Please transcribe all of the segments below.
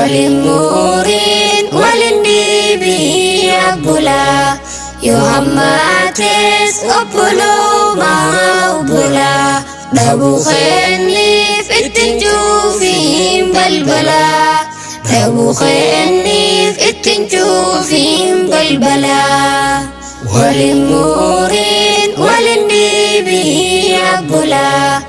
Walin muriin walin dhiibii abbulaa yoo hammaates obbolumaa obbolaa dhabuu kenniif ittiin cuufiin balbalaa dhabuu kenniif ittiin cuufiin balbalaa walin muriin walin dhiibii abbulaa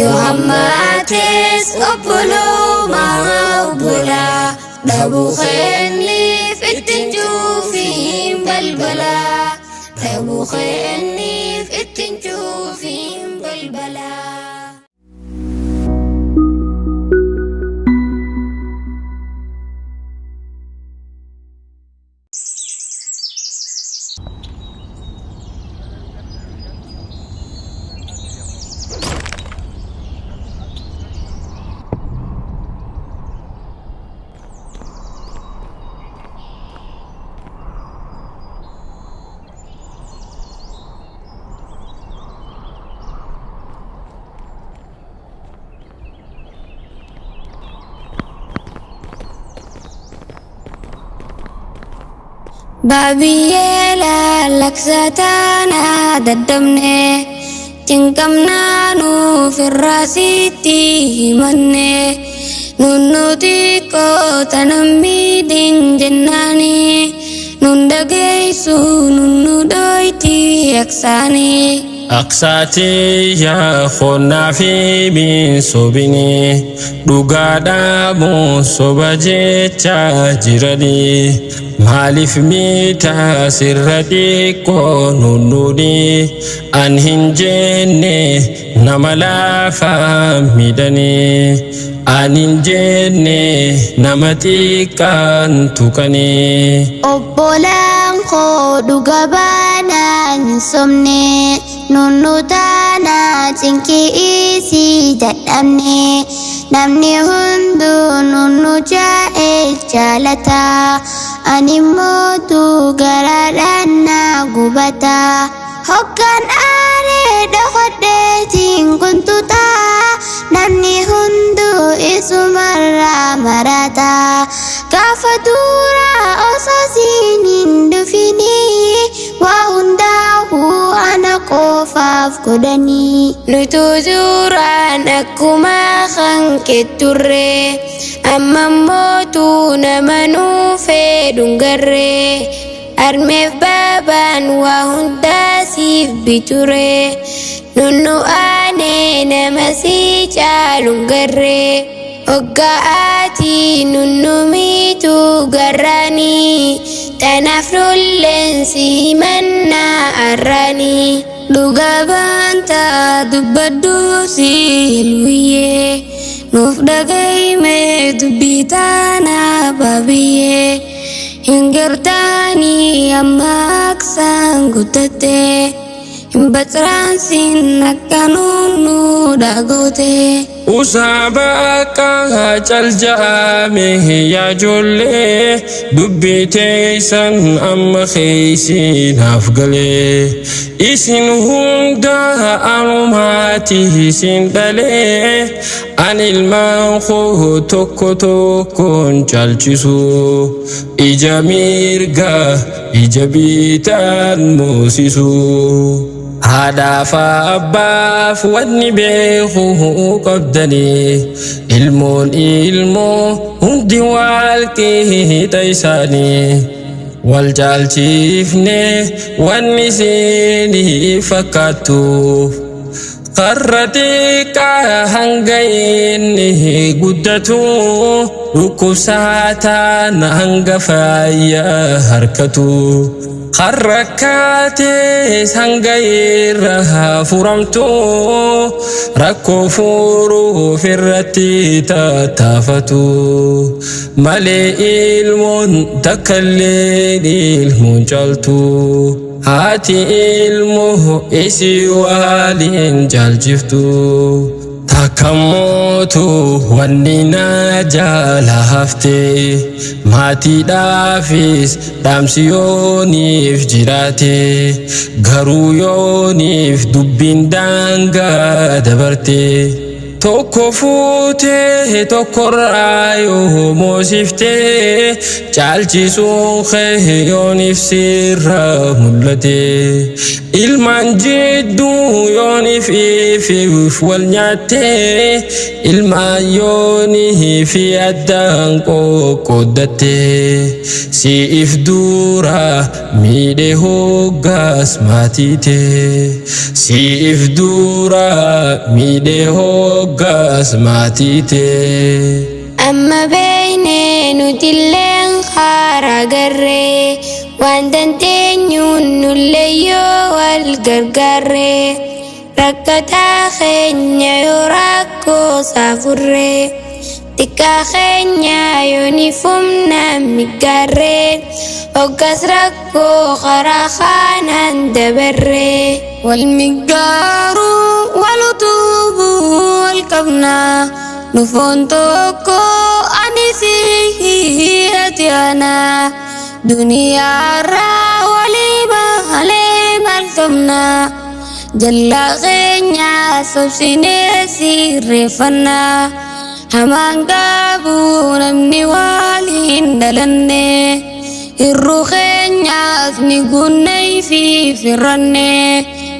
yoo hammaates obbolumaa obbolaa dhabuu kenniif ittiin cuufiin balbalaa dhabuu kenniif ittiin cuufiin balbalaa. Baabiyyeela laksataanaa daddabne cinqamnaa nuuf irraa sitti himanne nunnu xiqqoo tanan miidhin jennaani nun dhageessu nunnu dhoyti aksaanii. Aqsaatii yaa qonnaa fi miinsobinii dhugaadhaamuun soba jecha jiranii maaliif miitaa sirra xiqqoo nunnuudhi an hin jenne nama laafaa miidhanii an hin jenne nama xiqqaan tuqanii. Obbolaan koo dhuga baanaan hin sobne nunnu taanaa cinqii isii dadhabne namni hunduu nunnu jaa'e jaalata ani mootu garaadhaan na gubata hoggaan aaree dhokodheetiin kuntutaa namni hunduu isumarraa marata gaafa duraa osoo siin hin dhufinii waa hundaa'uu ana qofaaf godhanii. Nutu suuraan akkuma hanqe turre amma mootu nama nuufee dhungarre armeef baabaan waa hundaa siif biture nunnu aanee nama si caaluun garre hoggaa'aatii nunnu miitu garraanii tanaaf lulleen si mannaa arraanii. Dhugaa baantaa dubbadhu si hilwiyyee nuuf dhagayime dubbii taanaa baabiyyee hin gartaanii amma aksaan guddatte hin baxraansin akka nunnu dhagoote. Usaaba akka caljaame yaa ijoollee dubbii teessan amma keessiinaaf galee isin hunda anumaati isin dhalee an ilmaan koo tokko tokkoon caalchisu ija mirga ija bitaan moosisu. Haadhaaf abbaaf wanni beeku qabdanii ilmoon ilmoo hundi wal qixa isaanii wal caalchifne wanni isinii fakkaattu karra xiqqaa hanga inni guddatu dhukkubsataan hanga fayyaa harkatu. Har'a kaatees hanga irra furamtu rakkoo furuuf irratti tattaafatu malee ilmoon takkallee ilmoon caaltu haati ilmoo isii waliin caalchiftu. Takkamootu wanni na jala hafte maatiidhaafis dhaamsi yooniif jiraate garuu yooniif dubbiin daangaa dabarte. Tokko fuutee tokkorraa yoo moosiftee, caalchisuun kee yooniif sirra mul'ate. Ilmaan jidduu yooniif ifiif wal nyaattee, ilmaan yoonii fi addaan qoqqooddatte. Si'if dura miidhe hoggaas maatiite, si'if dura miidhe hoggaas maatiite. Amma beeynee nutilleen karaa garree, waan dandeenyuun nullee yoo wal gargaarree, rakkataa keenya yoo rakkoo saafurree, xiqqaa keenya yoo ni fumna migaarree, hoggas rakkoo karaa kanaan dabarree. Wal migaaruu, wal utubuu wal qabnaa, nu foon tokko, ani si ati ana. Duniyaarraa walii malee maal qabnaa? Jallaa keenya sobsinee sirreeffannaa, hamaan qabu namni waliin dhalanne. Hirruu keenyaas ni guunnee fi firranne,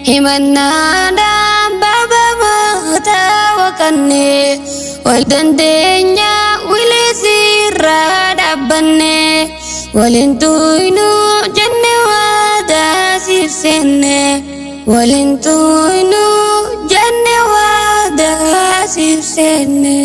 himannaadhaan baaba mataa waqanne. Wal dandeenya wilisirraa dhaabbanne, waliin tuynu jenne waadaa siif seenne, waliin tuynu jenne waadaa siif seenne.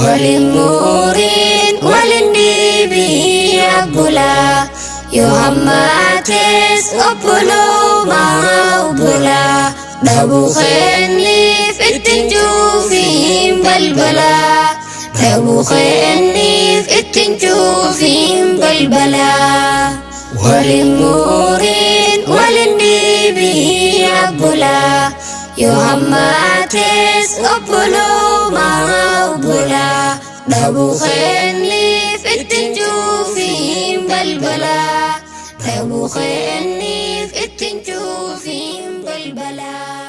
Waliin muriin, waliin dhiibii abbulaa, yoo hammaates obboloomaa obbolaa. Dhabuu keenniif ittiin cuufiin balbalaa, dhabuu keenniif ittiin cuufiin balbalaa. Waliin muriin, waliin dhiibii abbulaa, yoo hammaates obboloomaa obbolaa. Dhabuu keenniif ittiin cuufiin balbalaa, dhabuu keenniif ittiin cuufiin balbalaa.